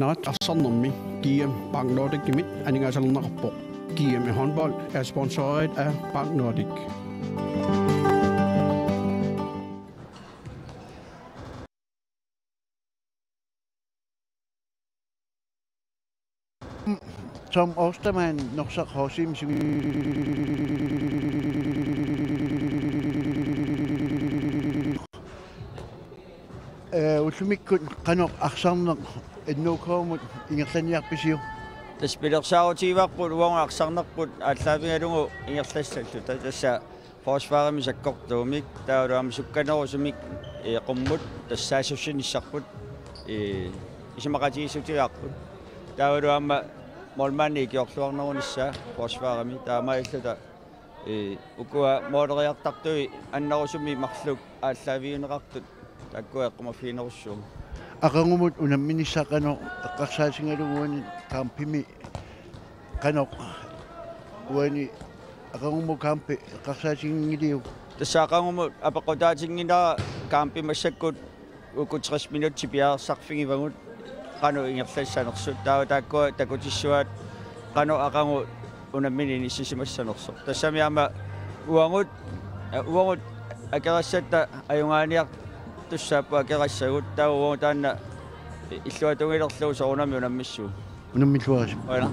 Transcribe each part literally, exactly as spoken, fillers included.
Naat arsarnermi G M Bank Nordicimit aningaasalerneqarpoq. G M i håndbold er sponsoreret af Bank Nordic. Tom Ostermann, Norsaq H C-mi simi-, øh, ullumikkut qanoq arsarneq N O K-mut ingerlanniarpisiuk? Tassa pilersaarutigivarput uagut arsarnerput aallaavigalugu ingerlassalluta. Tassa forsvarimi sakkortuumik, taavalu aamma sukkanerusumik, ee, qummut, tassa saassussinissarput, ee, isumaqatigiissutigaarput. Taavalu aamma målmandi ikiorluarnerunissaa forsvarimi, taamaalilluta, ee, ukua måleriartartui annerusumik marluk aallaavigineqartut, taakkua eqqumaffiginerussuugut. Aqagumut unamminissaa qanoq eqqarsaatigalugu uani kampimi, qanoq uani aqagumut kampi eqqarsaatiginngiliuk? Tassa aqagumut apeqqutaatinngilara kampi massakkut uku tres minutsit piareersarfigivagut qanoq ingerlassanersut. Taava taakkua takutissuaat qanoq aqagu unammineq inissisimassanersoq. Tassami aamma uagut, uagut akerissatta ajugaaniartussaapput akerissagut. Taava uagut taanna illuatungilerlugu soorunami unammissuugut. Unammilluarisi. Qujanaq.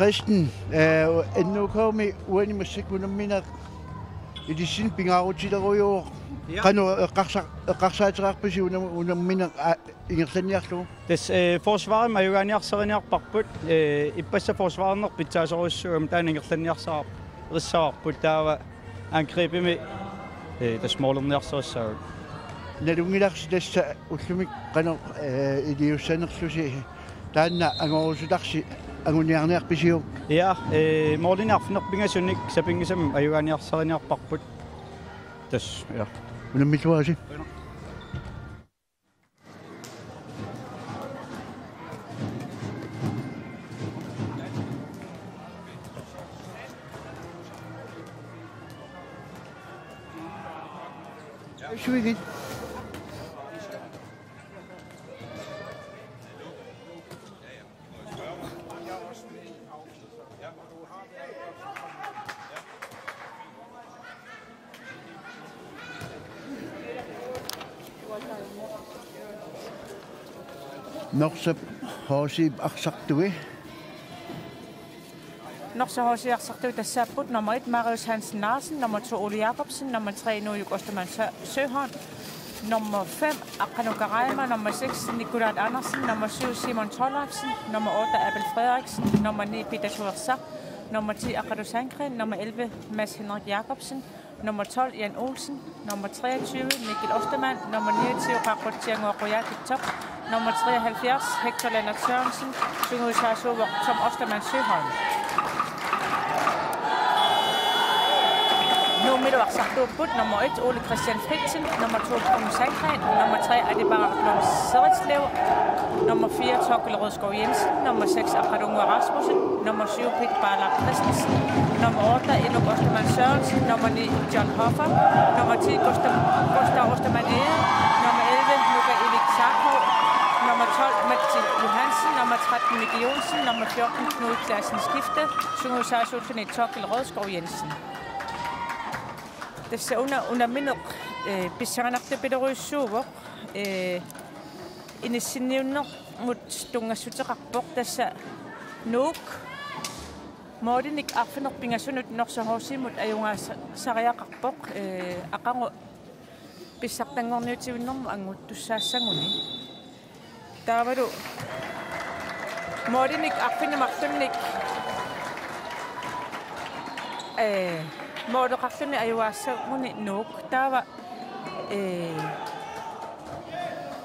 Christian, øh, N O K-mi uani massakkut unammineq ilissinnut pingaarutilerujuuvoq. Ja. Qanoq eqqarsa-, eqqarsaateqarpisi unam-, unammineq, a, ingerlanniarlugu? Tassa, øh, forsvarimi ajugaaniarsariniarparput, øh, ippassaq forsvarerneq pitsaasorujussuugami taanna ingerlanniarsarput, rissavarput taava angribimi, øh, tassa målerniarsarissaagut. Nalunngilarsi tassa ullumikkut qanoq, øh, iliussanerlusi taanna angorusutarsi anguniarniarpisiuk? Ja, øh, målinik arfineq-pingasunik sapinngisamik ajugaaniarsariniarparput. Tassa, ja. Unammilluarisi. Suigit. Norsaq H C arsartui. Norsaq H C arsartui tassaapput nummer et, Marius Hansen Larsen, nummer to, Ole Jakobsen, nummer tre, Nuujuk Ostermann Sø-, Søholm, nummer fem, Aqqalu Karaima, nummer seks, Nikolaj Andersen, nummer syv, Simon Tollefsen, nummer otte, Abel Frederiksen, nummer ni, Peter Tuersa, nummer ti, Aqqalu Sandgren, nummer elleve, Mads Henrik Jakobsen, nummer tolv, Jan Olsen, nummer treogtyve, Mikkel Ostermann, nummer niogtyve, Qaqqut Tianguaq Qujaukitsoq, nummer treoghalvfjerds, Hector Lennert Sørensen, sungiusaasuuvoq Tom Ostermann Søholm. Milu arsartuupput: nummer et, Ole Christian Fritzen, nummer to, Bruno Sandgren, nummer tre, Adi Barak Lund Seritslev, nummer fire, Torkel Rødskov Jensen, nummer seks, Aqqalunnguaq Rasmussen, nummer syv, Pete Barlach Christensen, nummer otte, Inuk Ostermann Sørensen, nummer ni, John Hoffer, nummer ti, Gustav, Gustav Ostermann Egede, nummer elleve, Nuka Elik Sarko, nummer tolv, Matti Johansen, nummer tretten, Miki Johnsen, nummer fjorten, Knud Klassen Skifte, sungiusaasuulluni Torkel Rødskov Jensen. Tassa una, unammineq, eh, pissanganartupilorujussuuvoq, eh, inissinniunnermut tunngassuteqarpoq, tassa Nuuk målinik arfineq-pingasunut Norsaq H C-mut ajugaasa-, sariaqarpoq, eh, aqagu pissartanngorniutivinnermut annguttussaassaguni. Taavalu målinik arfineq-marlunnik, eh, måleqarluni ajugaassaguni Nuuk. Taava, eh,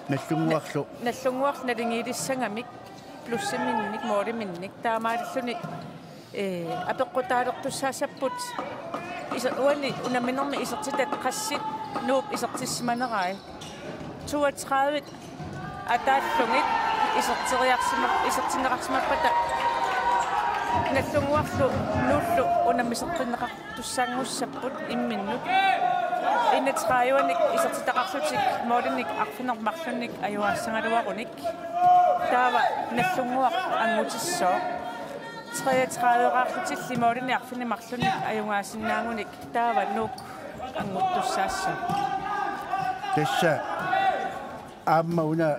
Nagdlunguarlu. Na-, Nagdlunguarlu naligiilissagamik, plussiminnik, måliminnik. Taamaalilluni, eh, apeqqutaalertussaassapput iser-, uani unamminermi isertitat qassit Nuup isertissimanerai. Toogtredive ataallugit iserteriarsima-, isertinneqarsimappata Nagdlunguarlu Nuullu unammiseqqinneqartussaanngussapput imminnut. Enogtredive-nik isertitaqarlutik målinik arfineq-marlunnik ajugaassagaluarunik. Taava Nagdlunguaq angutissaaq. Treogtredive-raarlutilli målinik arfineq-marlunnik ajugaasinnaagunik taava Nuuk annguttussaassaaq. Tassa aamma una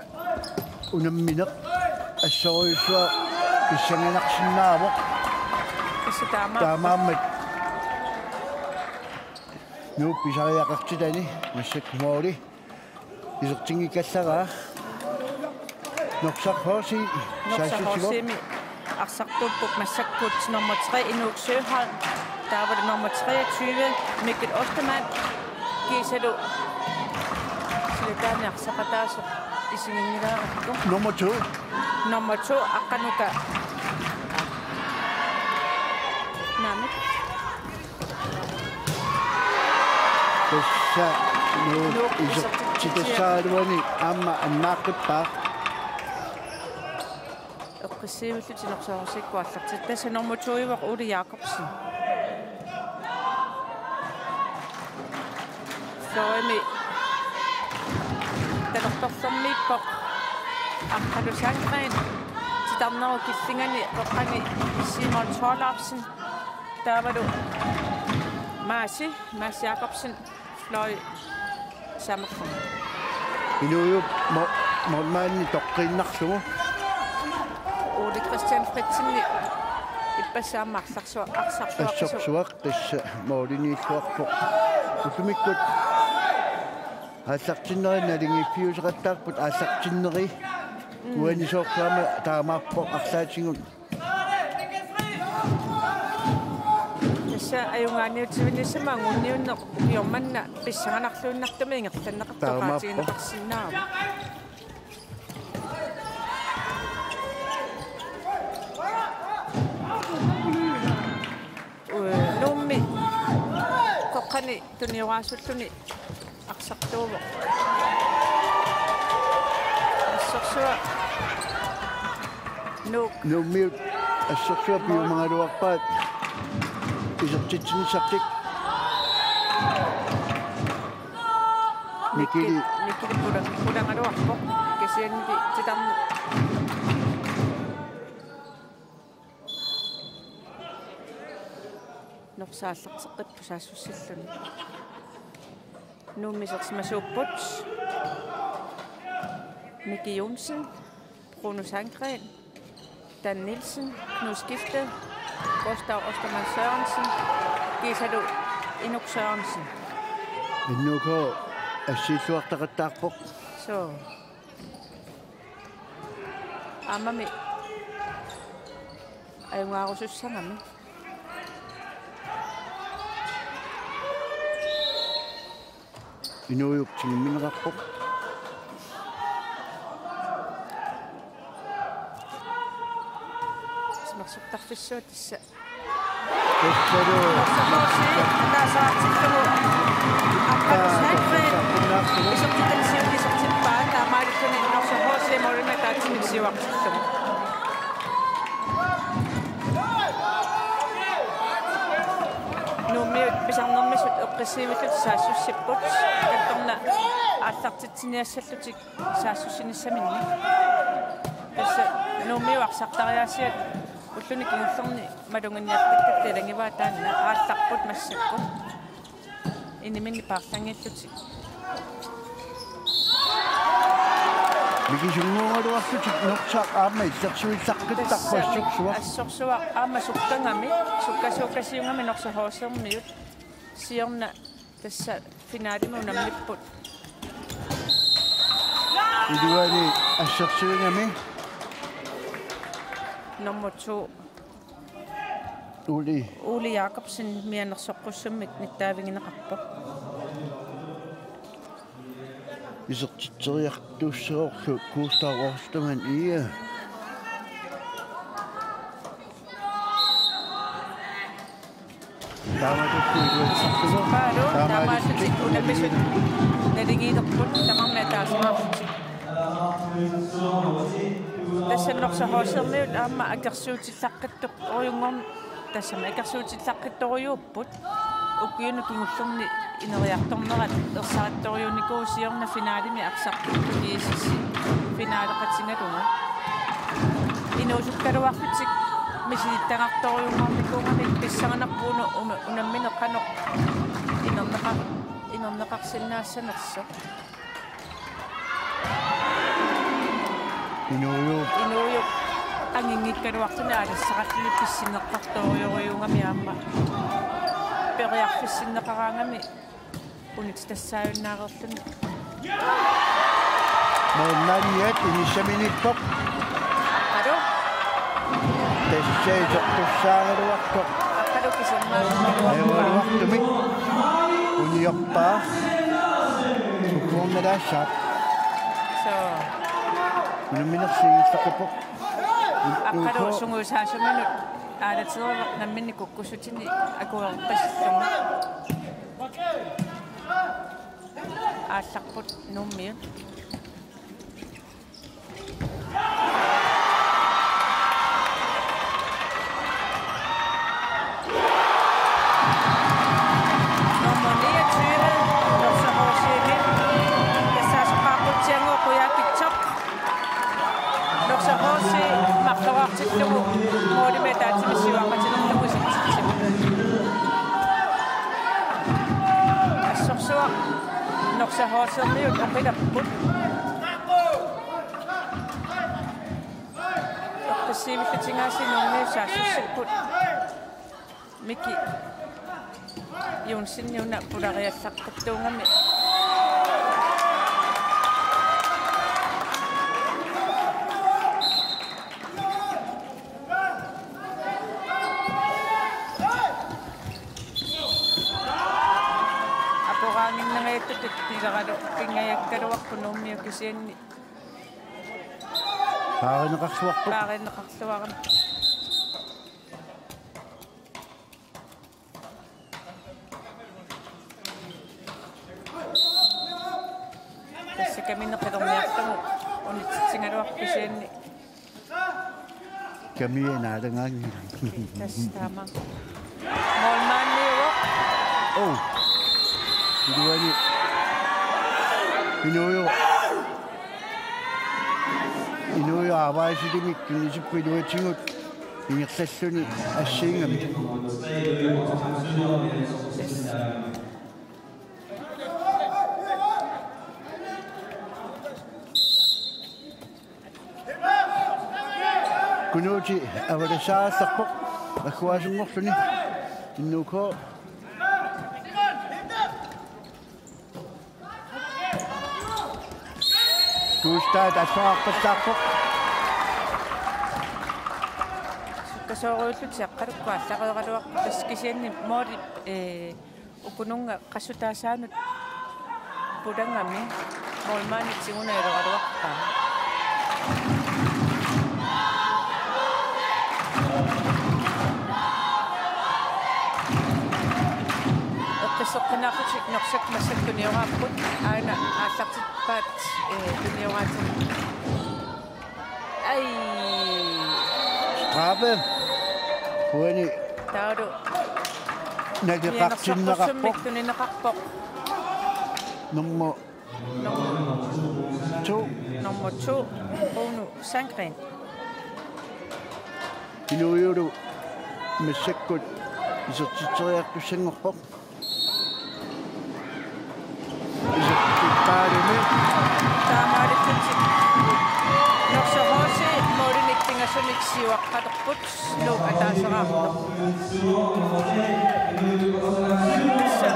unammineq assorujussuaq pissanganarsinnaavoq. Tassa taama. Taamaammat Nuup pisariaqartitani massakkut måli isertinngikkallaraa. Norsaq H C Norsaq saassussivoq. H C-mi arsartuupput massakkut nummer tre, Inuk Søholm, taavalu nummer treogtyve, Mikkel Ostermann, kiisalu silataani arsaqataasoq isiginngilaarukku. Nummer to. Nummer to, Aqqanuka. Naamik. Tassa Nuuk Nuuk isertitsissaagaluarluni aamma annaaqqippaa. Eqqissivillutik Norsaq H C-kkut aallartittoq. Tassa nummer to-ivoq Ole Jakobsen. Fløjimi talertorsormiippoq Aqqalu Sandgren. Titarnerup killingani qeqqani Simon Thorleifsen. Taavalu Maasi, Maasi Jakobsen, fløj samerluni. Inuup mo-, målmandi toqqiinnarlugu. Ole Christian Fritzenip ippassaq aamma arsarsuaq, arsarsuaq. Assorsuaq tassa målimiilluarpoq. Ullumikkut aallartinnerit naligiiffiuseqattaarput, aallartinneri. Mm. Uani soorlu aamma taamaappoq arlaatigut. Tassa ajugaaniutivinnissamut anguniunneq ukioq manna pissanganarluinnartumik ingerlanneqartoqaatigineqarsinnaavoq. Taamaappoq. Ee, Nuummi qeqqani tunioraasullutik arsartuuvoq. Assorsuaq Nuuk. Nuummiut assorsuaq piumagaluarpaat isertitsinissartik. Mikili. Mikili pula-, pulagaluarpoq. Kisianni titarneq. Norsaq aallarteqqipput saassussilluni. Nuummi isersimasuupput Miki Johnsen, Bruno Sandgren, Dan Nielsen, Knud Skifte, Gustav Ostermann Sørensen, kiisalu Inuk Sørensen. N K assiilluartaqattaarpoq. Suu. Aammami ajugaarusussagami. Inuup tigummineqarpoq. Simersortarfissuaq tassa. Tassalu Norse H C ataaseq artillugu Aqqaluk Sandgreen isertitani siulleq isertippaa, taamaalilluni Norse H C målimik ataatsimik siuartillugu. Nuummiut pisarnermisut eqqissiivillutik saassussipput. Kattorna aallartitsiniassallutik saassussinissaminnik. Tassa Nuummiut arsartariaasiat ulluni kingullerni malunnginniartakkatta ilagivaat taanna aallarput massakkut. Iniminni paarlanngillutik. Mikisunnguugaluarlutik Norsaq aamma illersuillaqqittarpoq. Tassami assorsuaq. Assorsuaq aamma sukkagami, sukkasuukasiugami Norse H C-miut. Siorna tassa finalemi unammipput. Iluani assersuigami. Nummer to. Ole. Ole Jakobsen mianersoqqussummik nittaavigineqarpoq. Isertitseriartussagorlu Gustav Ostermann, ia. Taamaattussaq iluatsittugu. Paalu, taamaattussaq unammisut naligiilerput tamarmik ataaseqarlutik. Tassa Norsaq H C-miut aamma akersuutillaqqittorujunngorn-, tassami akersuutillaqqittorujuupput. Ukiuni kingullerni ineriartornerat ersarittorujuunikuuvoq, siorna finalemi arsartut G S S finaleqatigalugu. Inuusukkaluarlutik misilittagartorujunngornikuugamik pissanganarpoq una-, una-, unammineq qanoq inerneqa-, inerneqarsinnaassanersoq. Inuujuup. Inuujuup anginngikkaluartuni aalassaqarluni pissinneqartorujorujuugami aamma periarfissinneqaraangami unitsitassaajunnaareerluni. Målmandiat inissaminiippoq. Aqqalu. Tassa isertussaagaluartoq. Aqqalu kisermaarumaartumik uniorpaa. Sukkuummat taassaaq. Soo. Unamminersi illaqqippoq. Aqqalu sungiusaasuminut aalatereeraq namminneq kukkussutini akuerpasillugu. Aallarput Nuummiut. Nummer niogtyve, Norsaq H C-mi. Tassaasoqaaqqutsiangu Qujaukitsoq. Norsaq H C marloriartillugu målimik ataatsimik siuaqqatilerlugu isertitsivoq. Assorsuaq Norsaq H C-miut oqilapput. Eqqissiivillutigaasi Nuummiut saassussipput. Miki Jonsen una pulariallaqqittuugami. Aporaanginnangajattutut pileralu pingajakkaluarpoq Nuummiut kisianni. Paarineqarluarpoq. Paarineqarluarami. Tassa kamineq qilerniarlugu unitsitsigaluarpoq kisianni. Kamia naalagaanni. Tassa taama. Målmandiuvoq. Oh. Iluani. Inuuju. Inuuju aavaasilimi tunisipput iluatigut ingerlalluni assigigamik. Kunuuti avalassaarallarpoq agguaasunngorluni. N U K. Gustav attuarpallaarpoq. Sukkasooruullutik aqqalukkut allareeraluarput, tassa kisianni måli, ee, ukununnga qassutaasaanut pulagami målmandip tigunajaluaraluarpaa. Norsaq massakkut tunioraapput, aana aallartippaat, ee, tunioraatit. Ai. Straffe. Uani. Taavalu. Naliqartinneqarpoq. Mianersoqqussummik tunineqarpoq. Nummer to. Nummer to, Bruno Sandgren. Inuujulu massakkut isertitseriartussanngorpoq. Isertippaaluni. Taamaalillutik. Norsaq H C målinik pingasumik siuaqqalerput. Nuuk ataaseraartoq. Tassa.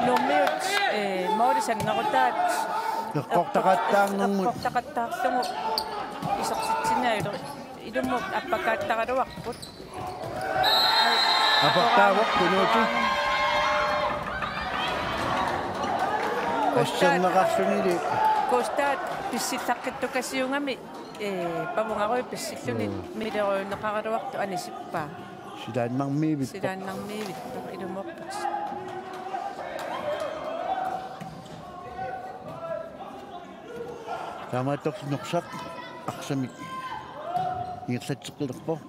Nuummiut, ee, måli sannerutaat. Eqqortaqattaarnermut. Eqqortaqattaarlugu isertitsinnaajulu. Ilummut appakaattaraluarput. Aportaavoq Kunuuti. Kustaat. Asserneqarlunili. Kustaat pissillaqqittukasiugami, ee, pavungaruit pissilluni. Mm. Milerujunneqaraluartoq anisippaa. Silaannarmiivippoq. Silaannarmiivippoq ilumoorput. Taamaattorli Norsaq arsamik ingerlatseqqilerpoq.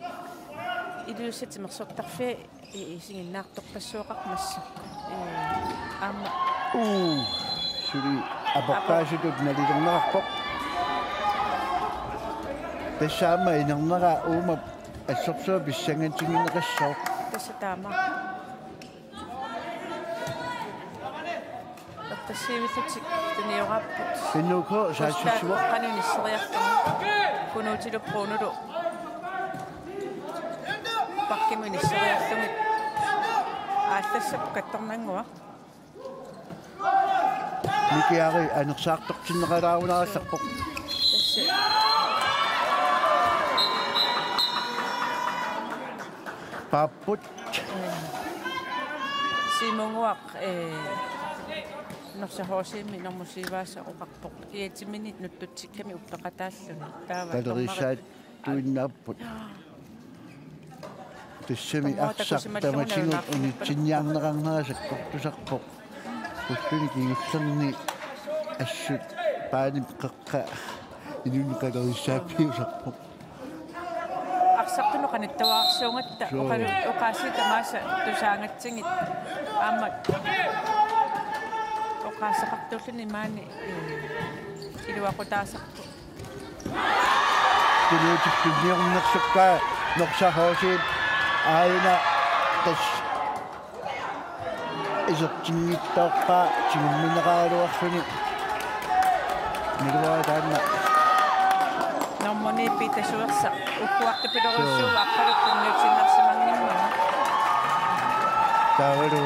Iliussat timersortarfiat i-, isiginnaartorpassuaqarpoq massakkut. Ee, aamma. Uu, suli aportaasutut nalilerneqarpoq. Tassa aamma inernera uuma assorsuaq pissangantinneqassaaq. Tassa taama. Eqqartussivillutik tunioraapput. N U K saassussivoq. Qanoq inisseriarlugu. Kunuutilu Brunolu. Bakkimut inisseriarlugit. Aallassap kattornannguaq. Mikiari anersaartortinneqalaarunarallarpoq. Tassa. Paapput. Simunguaq, ee, Norsaq H C-mi normu siuaasa oqarpoq. Kiatsimini nuttutsikkami uppeqataalluni. Taava Kalerisaat tuinnaapput. Tassami arsaq tamatigut unitsinniarneqarnera sakkortusarpoq. Ulluni kingullerni assut paanip qeqqa inunnut kalerisaappiusarpoq. Arsartunut qanittuarsuugatta. Suu. Oqalu-, oqaasii tamaasa tusaagatsigit. Aamma oqaaseqartuulluni maani, ee, iluaqutaasarpoq. Kunuutip tunniunnersukkaa Norsaq H C-p aajuna tassa isertinngitsoorpaa tigummineqaraluarluni. Niluaa taanna. Normuni Peter Suersa ukkuartupilorujussuuvoq aqqaluk tunniutiinnarsimanngimmagu. Taavalu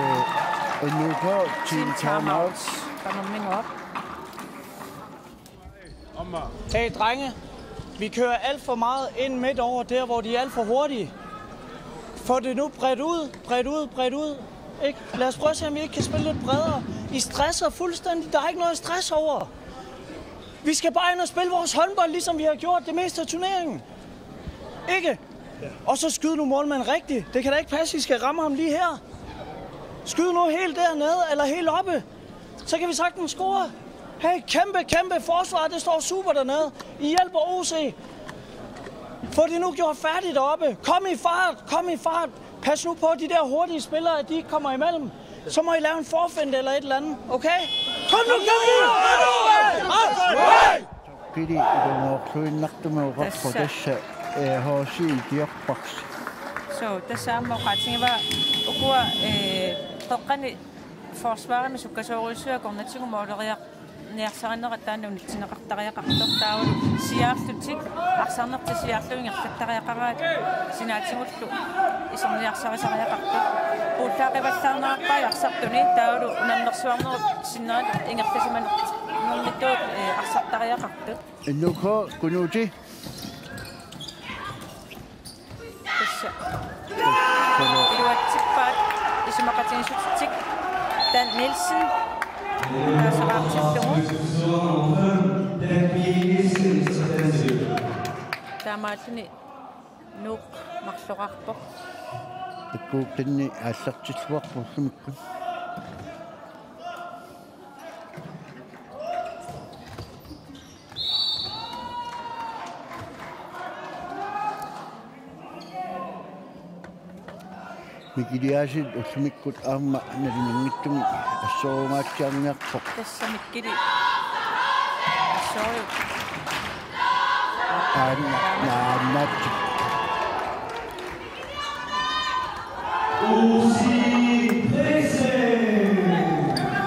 N U K team timeout. Kanamminguaq. Hey, drenge. Vi kører alt for meget ind midt over der, hvor de er alt for hurtige. Få det nu bredt ud, bredt ud, bredt ud. Ikke? Lad os prøve at se, om vi ikke kan spille lidt bredere. I stresser fuldstændig. Der er ikke noget at stresse over. Vi skal bare ind og spille vores håndbold, ligesom vi har gjort det meste af turneringen. Ikke? Og så skyd nu målmanden rigtigt. Det kan da ikke passe, I skal ramme ham lige her. Skyd nu helt dernede, eller helt oppe. Så kan vi sagtens score. Hey, kæmpe, kæmpe forsvar. Det står super dernede. I hjælper O C. Få det nu gjort færdigt deroppe. Kom i fart, kom i fart. Pas nu på de der hurtige spillere, at de ikke kommer imellem. Så må I lave en forfinte eller et eller andet, okay? Kom nu, kom nu! Kili ilumoorluinnartumik oqarpoq. Tassa. Tassa, ee, H C ikiorparsi. Suu, tassa aamma oqaatigivaa ukua, ee, qeqqani forsvarimi sukkasoorujussuaq akornatigut måleriarniarsarinera taanna unitsinneqartariaqartoq taavalu siaarlutik arsarnertik siaarlugit ingerlattariaqaraat sinaatigullu iserniarsarisariaqartut. Puullaaqivallaarnerarpai arsartuni taavalu unammersuarnerup sinneranut ingerlasimanermituut, ee, arsartariaqartut. N U K Kunuuti. Tassa. Tassa. Iluatsippaat isumaqatigiissutitsinni Dan Nielsen. Taaseraartillugu. Taamaalluni Nuuk marloqarpoq. Takkuuk tanni aallartilluarpoq ullumikkut. Mikiliasit ullumikkut aamma nalinginngitsumik assorungaatsiarniarpoq. Tassa Mikkili. Assorujuk. Aana, naannaatsi.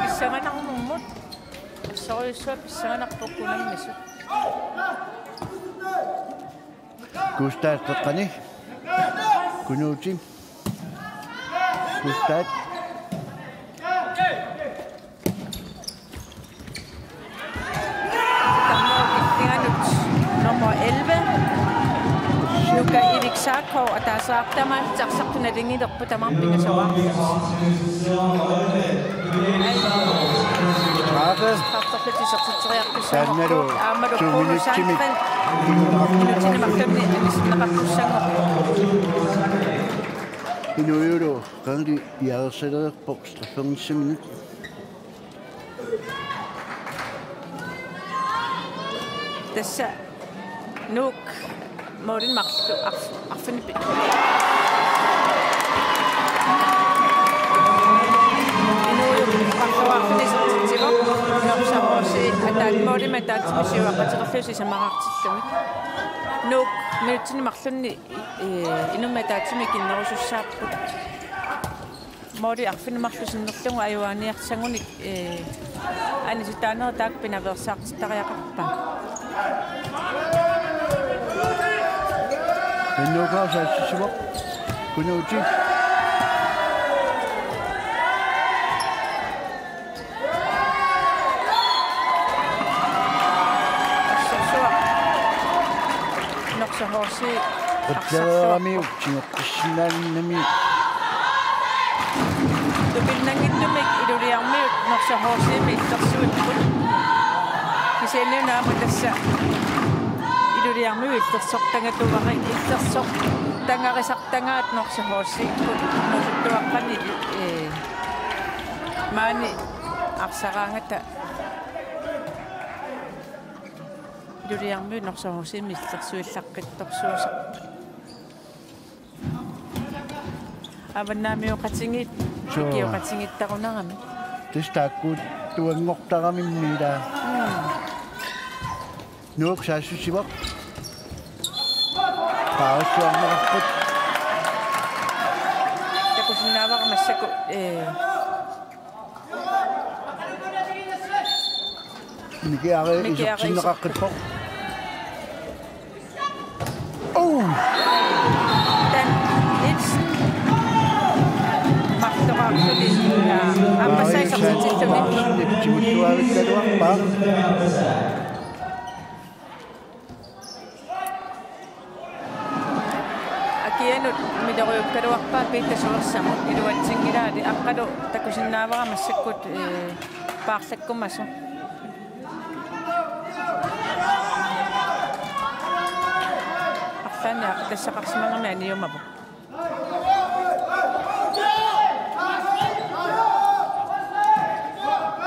Pissanganarnermut. Assorujussuaq pissanganarpoq unammisut. Gustav Teqqani. Kunuuti. Gustav. Nummer elleve. Nuka Erik Sarkov, og der er så der mig taksaq tunalingit på Danmark, så var. Straffe. Straffe, det er så til tre, det er så. Aamma to minutsimik. Minutsimik. Inuiullu qanli piareersalereerpoq straffernissaminut. Tassa Nuuk målin marluk arf-, arfineq-, Inuup marluk arfineq-, isertitsivoq. Norsaq H C ataat målimik ataatsimik siuaqqateqarlugit sisamaraartillugit. Nuuk minutsini marlunni, eh, inummik ataatsimik ikinnerusussaapput. Måli arfineq-marluk sinnerlugu ajugaaniarsagunik, eh, anisitaanerit taakku pinaveersaartittariaqarpaat. Innuukaasa assisivoq. Kunuuti. Assorsuaq. Norsaq H C. Qutlereeramiuk tigoqqissinnaannami. Tupinnanngitsumik Ilulissarmiut Norsaq H C-mi illersuipput. Kisianni una aamma tassa Ilulissarmiut illersortangatuarput, illersortangarisartagaat Norsaq H C-kkut inuusuttuaqqanili, ee, maani arsaraangata Ilulissarmiut Norsaq H C-mi illersuillaqqittorsuusarput. Avannaamioqatigiit, suu, ikioqatigiittarunarami. Tassa taakkuuttuanngortaramimmi ilaa. Mm. Nuuk saassussivoq. Paarisuarneqarput. Takusinnaavara massakkut, ee, Miki Ari, Miki Ari isertinneqaqqippoq. Oh! Dan Nielsen. Marloraarluni. Aa, aamma saisartitsilluni. Tiguttuavikkaluarpaa. Akianut miloriukkaluarpaa Peter Suersamut iluatsinngilaali, aqqalu takusinnaavara massakkut, ee, paarlakkumasoq. Arlaanni aqitassaqarsimagami aniumavoq.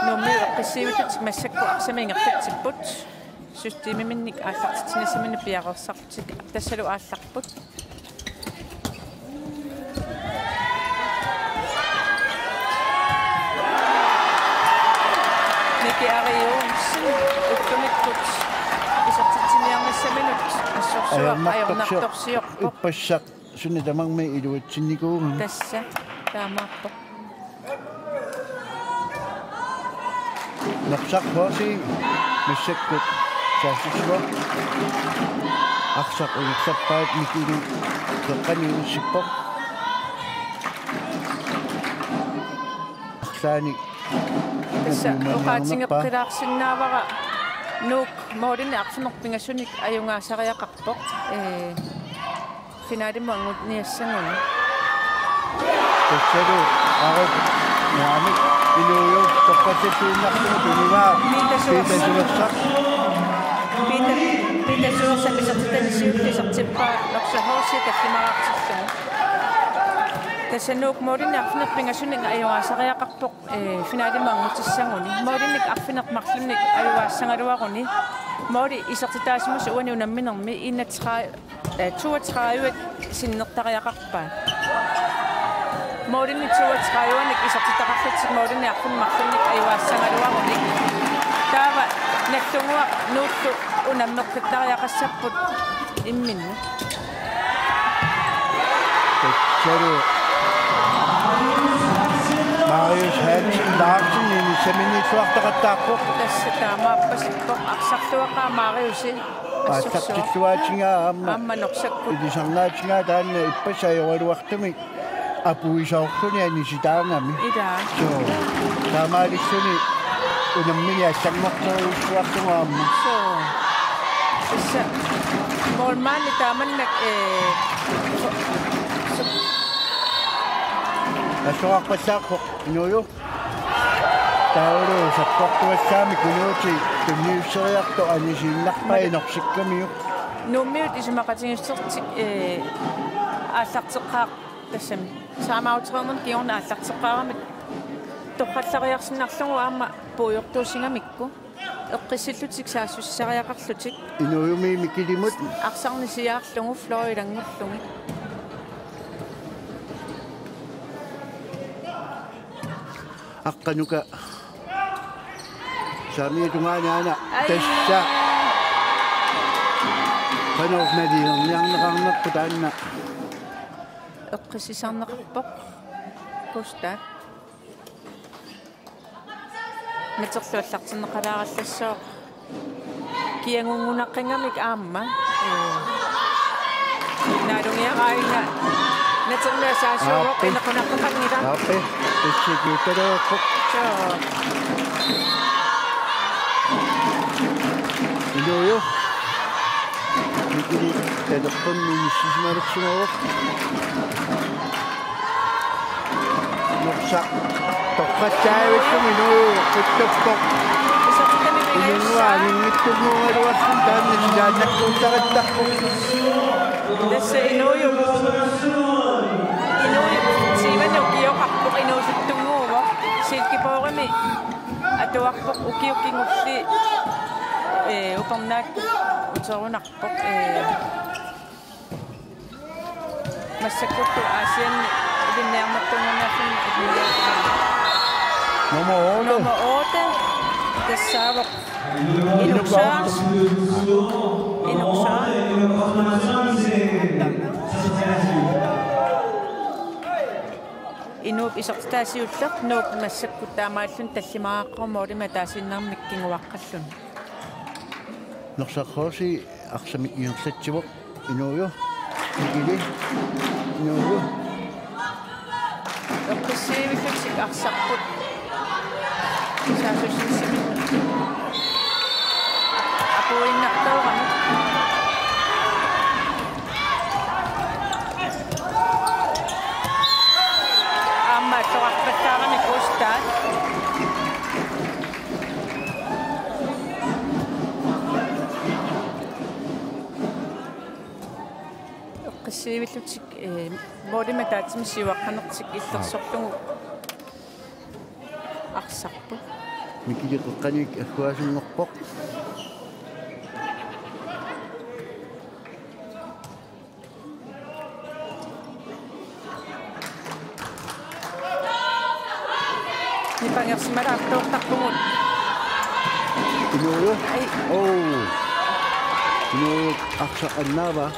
Nuummi eqqissiivillutik massakkut arsamik ingerlatsipput. Systemiminnik aallartitsinissaminnik piareersarlutik tassalu aallarput. Miki Ari Joensen ullumikkut isertitsiniarnissaminut assorsuaq ajornartorsiorpoq. Ippassaq suna tamarmi iluatsinnikuugami. Tassa taamaappoq. Norsaq H C massakkut saassussivoq. Arsaq ingerlappaat Mikili Teqqani inissippoq. Arlaanni tassa oqaatigeqqilaarsinnaavara Nuuk målinik arfineq-pingasunik ajugaasariaqarpoq. Ee, Finalimut anguniassaguni. Tassalu Arup Nuamik inuujuvoq toqqassisuinnarlugu tunivaa Peter Suersa. Peter Suersa. Peter, Peter Suersa isertitani siulleq isertippaa Norsaq H C tallimaraartillugu. Tassa Nuuk målinik arfineq-pingasunik ajugaasariaqarpoq, eh, finalimut angutissaguni. Målinik arfineq-marlunnik ajugaassagaluaruni. Måli isertitaasimasoq uani unamminermi enogtredive, eh, toogtredive sinnertariaqarpaat. Målinik toogtredive-nik isertitaqarlutik målinik arfineq-marlunnik ajugaassagaluarunik. Taava nallunnguaq Nuullu unammeqqittariaqassapput imminnut. Tassalu Marius Hansen Larsen inissaminiitsuartaqattaarpoq. Tassa taamaappasippoq, arsarluaqaaq Mariusi. Aallartilluaatigaa aamma. Aamma Norsakkut. Ilisarnaatigaa taanna ippassaq ajoraluartumik apuisoorluni anisitaagami. Ilaa. Suu. Taamaalilluni unammineq allanngortorujussuarlugu aamma. Suu. Tassa målmandi taamannak, eh, su-, su-, Atorarpassaarpoq Inuuju. Taavalu sakkortuassaammi Kunuuti tunniusseriartoq anisiinnarpaa. Mali- Norsikkamiuk. Nuummiut isumaqatigiissusertik, eh, aallarteqqaar-, tassami. Saamautreernermi kingorna aallarteqqaaramik torrallariarsinnarlugu aamma puigortuussigamikku. Eqqissillutik saassussisariaqarlutik. Inuujumi Mikilimut. Arsarneq siaarlugu Floridanngorlugit. Aqqanuka. Saamiata tungaani aana. Ai. Tassa. Qanoq nalilerniarneqarnerput taanna. Eqqissisarneqarpoq. Gustav. Naterlu aallartinneqalaarallassooq. Kiagunngunaqqingamik aamma. Ee. Naalungiaraangat. Natermi asaasuuvoq. Aappi. Inequnartoqanngilaq. Aappi. Issikiuttalerpoq. Joo. Inuuju. Mikili talerpummi inissisimalersimavoq. Norsaq. Toqqassaavissumilu uttuppoq. Inunnguaq aningittunnguugaluarluni taanna silaannakkuuttarattarpoq. Tassa Inuuju. Inuuju. Siimanna ukioqarpoq inuusuttunnguuvoq. Silkeborgimi atuarpoq ukioq kingulleq. Ee, upernaakkut uterunarpoq. Ee, Massakkuttu Aasianni ilinniarnertuunnermi. Nummer otte. Nummer otte. Tassaavoq Inuk Sørensen. Inuk Sørensen. Inuup isertitaa siulleq Nuuk massakkut taamaalilluni tallimaqarami målimik ataasiinnarmik kinguaqqalluni. Norsaq HC arsamik ingerlatsivoq. Inuuju. Mikili. Inuuju. Eqqissivillutik arsarput. Saassussinermik. Apuinnartoorami. Aamma attoqarpassaarami Gustav. Eqqissivillutik, ee, målimik ataatsimik siuaqqanertik illersorlugu arsarput. Mikili qeqqaniit agguaasunngorpoq. Nipangersimalaartoortarpugut. Inuuju. Ai. Oo. Inuuju arsaq annaavaa.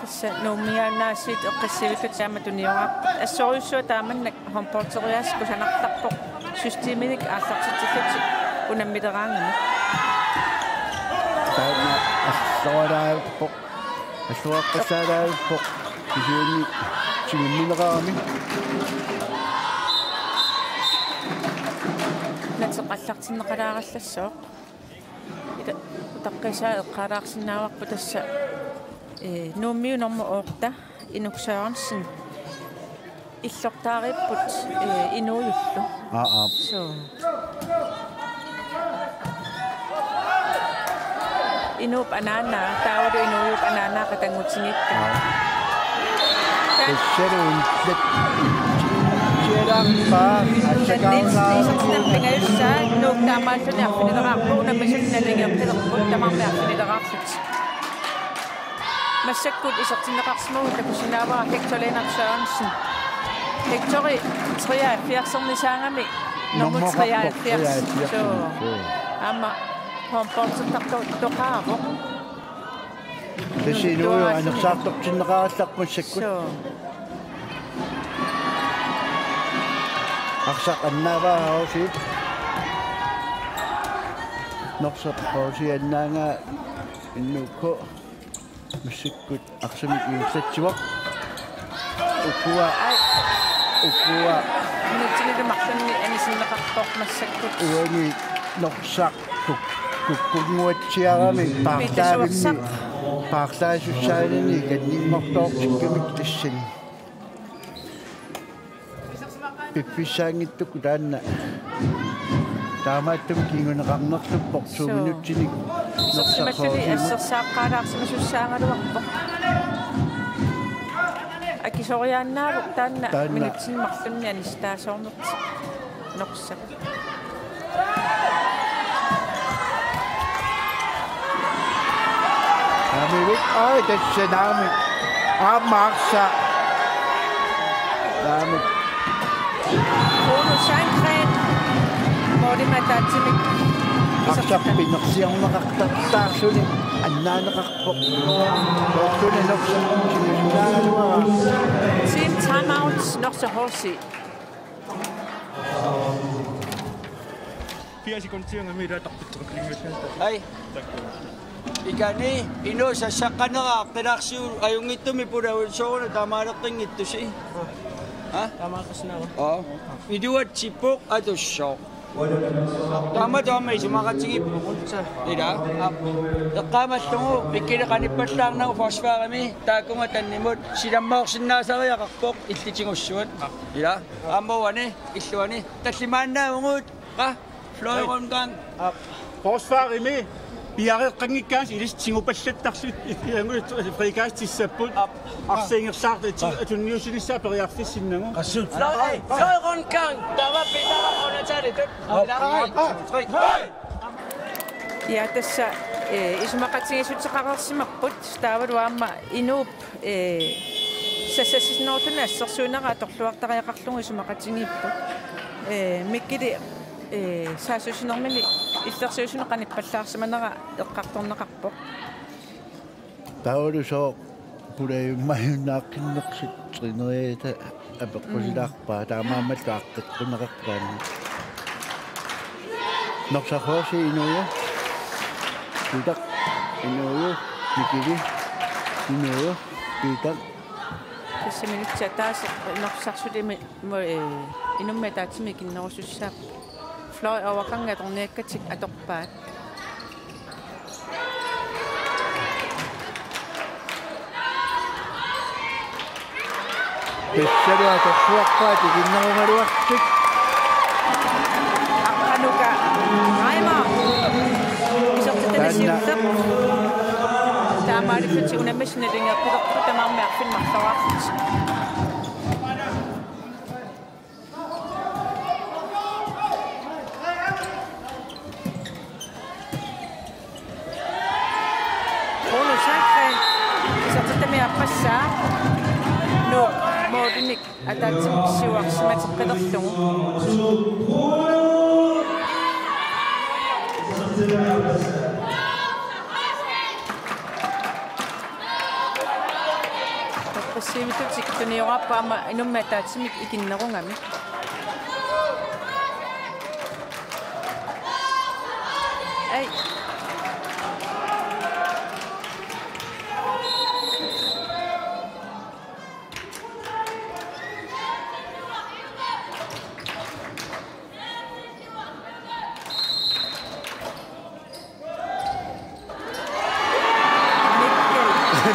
Tassa Nuummiaannaasiit eqqissivillutik aamma tuniorarput. Assorujussuaq taamannak håndbolderiaaseq kusanartarpoq systeminik aallartitsillutik unammileraangamik. Taanna assoralaarpoq. Assorarpassaalaarpoq. Kisianni tigummineqarami. Nateq aallartinneqalaarallassooq. Ila utaqqiisaa eqqaalaarsinnaavarput tassa, ee, Nuummiut nummer otte, Inuk Sørensen. Illortaaripput, eh, Inuujullu. Aa, aa. Suu. Inuup anaanaa, taavalu Inuup anaanaa qatanngutigiikkaat. Aa. Tassalu illat. Sialaarpaa, Niels Nielsen assakaarnaa. Pingajussaa, Nuuk taamaalluni arfinileraarput, unammisut nalingeqqilerput, tamarmik arfinileraarlutik. Massakkut isertinneqarsimaguit takusinnaavara Hector Lennert Sørensen. Hectori treoghalvfjerdsernisaagami nummer nummer treoghalvfjerds. Treoghalvfjerds. Suu. Suu. Aamma håndboldertartoqaavoq. Tassa Inuujullu anersaartortinneqarallarpoq massakkut. Suu. Arsaq annaavaa Aarhusiit. Norsaq Aarhusiit annaagaa innuukku. Massakkut arsamik ingerlatsivoq. Ukua. Ai. Ukua. Minutsinili marlunni anisinneqarpoq massakkut. Uani Norsaq kuk-, kukkunnguatsiarami paarlaavimmi. Pitsassuarsaq. Paarlaasussaanani kanninngortoortikkamik tassani. Piffissaanngitsukkut taanna. Taamaattumik kinguneqarnerluppoq. Suu. Suuminutsinik. Isersimassuseq assersaaqqaalaarsimasussaagaluarpoq. Akisoriaannaavoq taanna, taanna. Minutsinik marlunni anistaasoornertik Norsaq. Aamma, ai, tassa naamik. Aamma arsaq. Naamik. Bruno Sandgren. Målimik ataatsimik. Arsaq pinersiarneqartartaarluni annaaneqarpoq. Soorluna Norsaq. Team timeout, Norsaq H C. Fire sekunder, Mira, der. Ai. Ikani Inuup saqqanera qilarsiu ajunngitsumik pulavuit sooruna taamaaleqqinngitsusi. Ha? Taamaaqassinnaava? Oo. Iluatsippoq atussooq. Taama taama isumaqatigiippugut. Ila. Eqqaamallugu ikkili qanippallaarnagu forsvarimi taakkunga tannimut silammoorsinnaasariaqarpoq illitigussuat. Ila. Aamma uani, illuani. Tallimaannaavugut. Qa? Fløjrundgang. Aa, forsvarimi piareeqqanngikkaangat ilissi tigupallattarlutik, ilanngullutik frikastissapput. Aap. Arsaat ingerlaartut, aap, tunniussinissaa periarfissinnagu. Qassut. Fløj, fløjrundgang. Taava Peter Jonathan. Aap. Aap. Ja, tassa, eh, isumaqatigiissuteqareersimapput, taavalu aamma Inuup, eh, sassassinnerulluni assersuinera atorluartariaqarlugu isumaqatigiipput. Eh, Mikkeli, eh, saassussinermini illersuisuni qanippallaarsimanera eqqartorneqarpoq. Taavalu sooq pulajummaajunnaaqqinnersut træneriata apeqqusilaarpaa, mm, taamaammallu aaqqikkuneqarpoq taanna. Norsaq H C Inuup. Peter Inuup. Mikkeli Inuup. Peter. Tassa minutsit ataaseq Norsaq suli mi-, mo-, eh, inummik ataatsimik ikinnerusussaapput. Fløj overgang atorniakkatik atorpaat. Tassalu atorsuarpaat ikinnerugaluarlutik. Aqqanuka Reimer. Isertitani, taanna, siulleq. Taamaalillutik unammisut nalingeqqilerput tamarmik arfineq-marloraarlutik. Bruno Sandgren, isertitami aappassaa. Nuup målinik ataatsimik siuarsimateqqilerlugu. Toqqissivittutik tunioraarput aamma inummik ataatsimik ikinnerugami. Ai.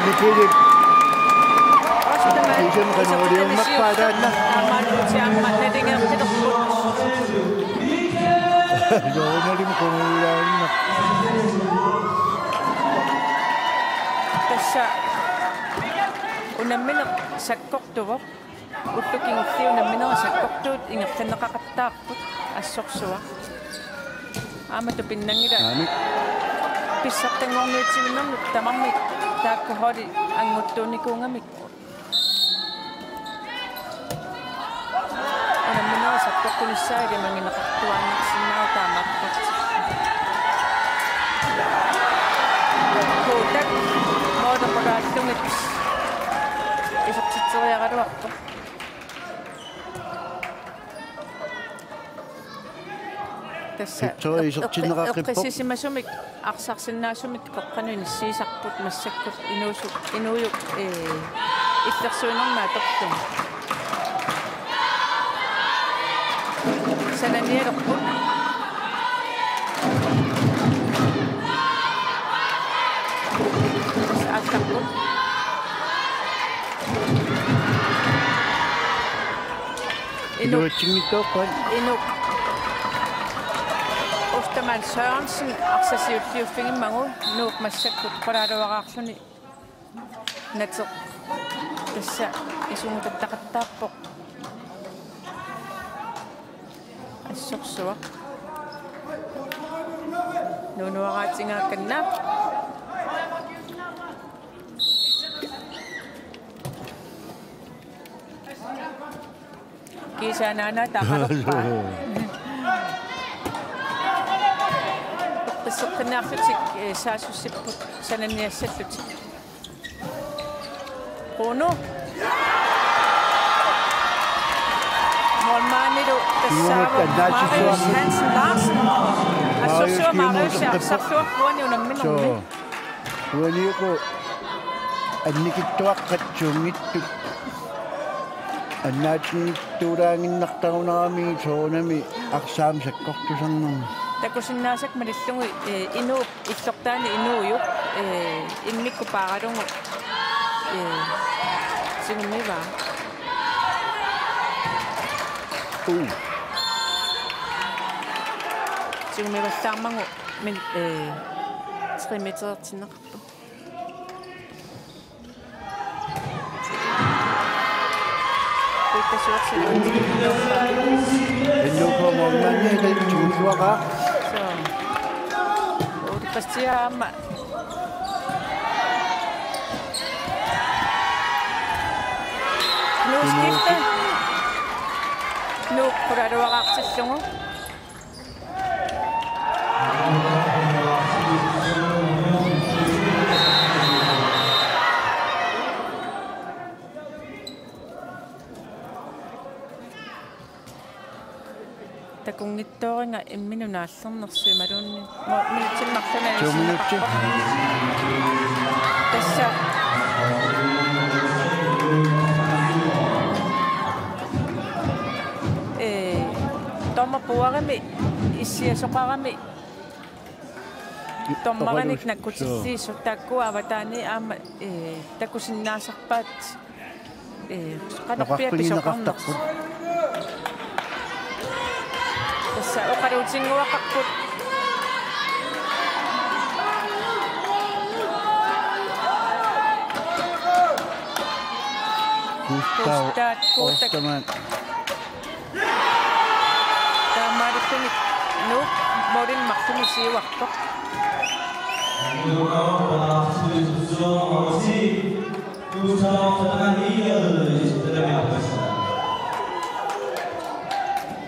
Mikkeli. Isam qanoq iliornerpaa taanna. Aamma nalingeqqilerput. Joornalimi qungujulaannaq. Tassa unammineq sakkortuvoq. Ullut kingulliit unamminerit sakkortuut ingerlanneqaqattaarput assorsuaq. Aamma tupinnanngilaq. Aamik. Pissartanngorniutivinnernut tamarmik taakku holdi annguttuunikuugamik. Unamminerit sakkortunissaat ilimagineqartuaannarsinnaavoq taamaappat. Kuutak moorpalaallugit isertitseriaraluarpoq. Tassa Victoria eq-, eqqi-, isertinneqaqqippoq. Eqqissisimasumik arsarsinnaasumik qeqqanut inissiisarput massakkut inuusu-, inuujuk, ee, illersuinermi atorlugu. Sananialerput. Tassa aallarput. Inuk. Iluatsinngitsoorpat. Inuk. Ostermann Sørensen arsaq siulliuffigimmagu Nuuk massakkut qulaaluaraarluni nateq tassa isumutattaqattaarpoq. Assorsuaq. Nuunuaraatigaakkanna. Kiisa anaana taqarpaa. Qisseqqinniarlutik, ee, saassussipput sananiassallutik. Quno. Målmandilu tassaavoq Marius Hansen Larsen. Assorsuaq Marius Kimmel arsarluarpoq uani unamminermi. Suu. Uaniuku annikitsuaqqat suunngitsut. Annaatinngitsuulaaginnartarunarami soorunami arsaammi sakkortusarnermi. Takusinnaasakka malillugu, ee, Inuup illortaani Inuujuk, ee, immikkut paaralugu, ee, tigummivaa. Uu. Tigummivallaarmagu min-, ee, tre meterertinneqarpoq. N K målmandi tigusuaqa. Suu. Ole Christian aamma. Nuuk skifte. Nuuk qulaaluaraartillugu. Takunngitsooriga imminut naallernersoq imaluunniit. Mo-, minutsini marlunani. Two minutes. Tassa. Ee, dommer bordemi issiasoqarami dommerinik nakkutilliisut taakku avataani aamma, ee, takusinnaasarpaat, ee, qanoq piapisoqarnersoq. Tassa oqaluutinnguaqarput. Gustav Gustav Gustav. Ostermann. Taamaalilluni Nuuk målini marlunni siuartoq.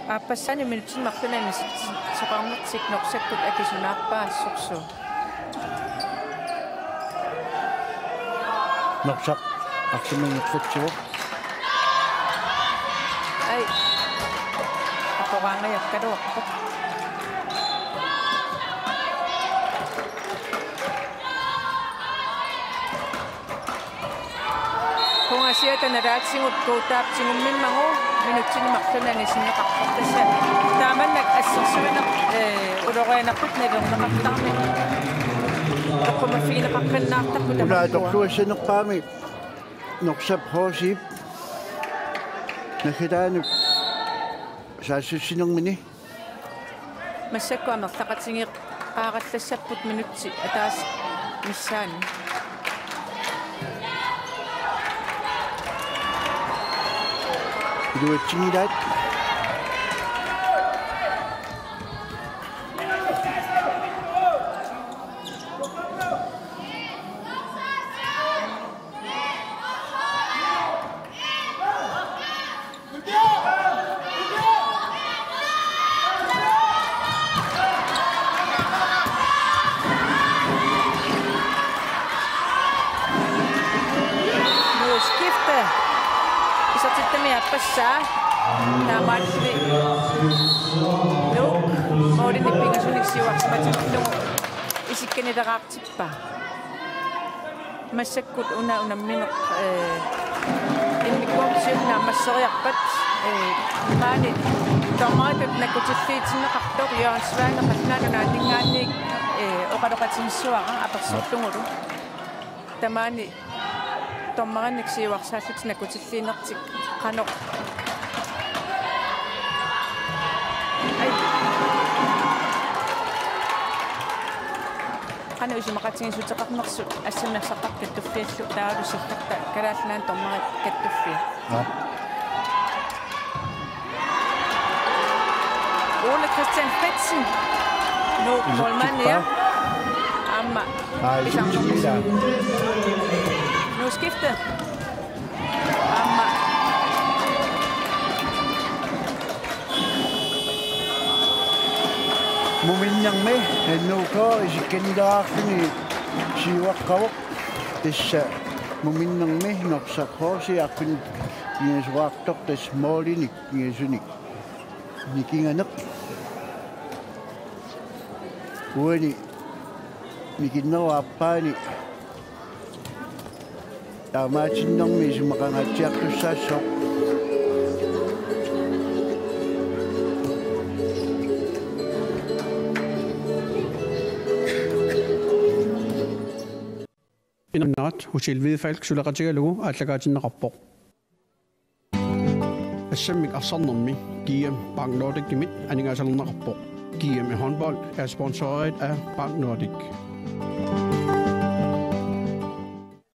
Aappassaani minutsini marlunani isertitsisoqarnertik Norsakkut akisunaarpaa assorsuaq. Norsaq arsamik ingerlatsivoq. Ai. Aporaangajakkaluarpoq. Qungasiata nalaatigut Guutap tigummimmagu minutsini marlunani sinneqarpoq. Tassa taamannak assersuineq, ee, ulorianartut nalilerneqartarami. Toqqumaffigineqaqqinnaartarput. Una tamakku atorluassanerpaami Norsap H C-p Naggataanut saassussinermini. Massakkut amerlaqatigeeqqaarallassapput minutsit ataaseq missaanni. Iluatsinngillat. Nuuk skifte. Isertitami aappassaa. Taamaalli Nuuk målinik pingasunik siuarsimatillugu isikkanileraartippa. Massakkut una unammineq, eh, immikkuartut siulliit naammasseriarpat, eh, maani dommeritut nakkutilliitinneqartoq Jørgen Svane Qallunaat Nunaanninngaanniit, eh, oqaloqatigissuara apersorlugulu. Tamaani dommerinik siuarsaallutik nakkutilliinertik qanoq. Ai. Qanoq isumaqatigiissuteqarnersut assammik ersartartut kattuffiallu taavalu Sikkertaq Kalaallit Nunaanni dommerit kattuffia. Nå. Ole Christian Fritzen. Nuuk målmandia. Aamma. Ai, pisarnermik. Nuuk skifte. Aamma. Muminnermi N O K isikkannileraarluni siuaqqavoq. Tassa muminnermi Norsaq H C arfineq-pingasoqartoq tassa målinik pingasunik nikinganeq. Uani nikinnerup aappaani taamaatinnermi isumaqangaatsiartussaassaaq. Inernat Hotel Hvidefalk suleqatigalugu aallakaatinneqarpoq. Assammik arsarnermi G M Bank Nordicimit aningaasalerneqarpoq. G M i håndbold er sponsoreret af Bank Nordic.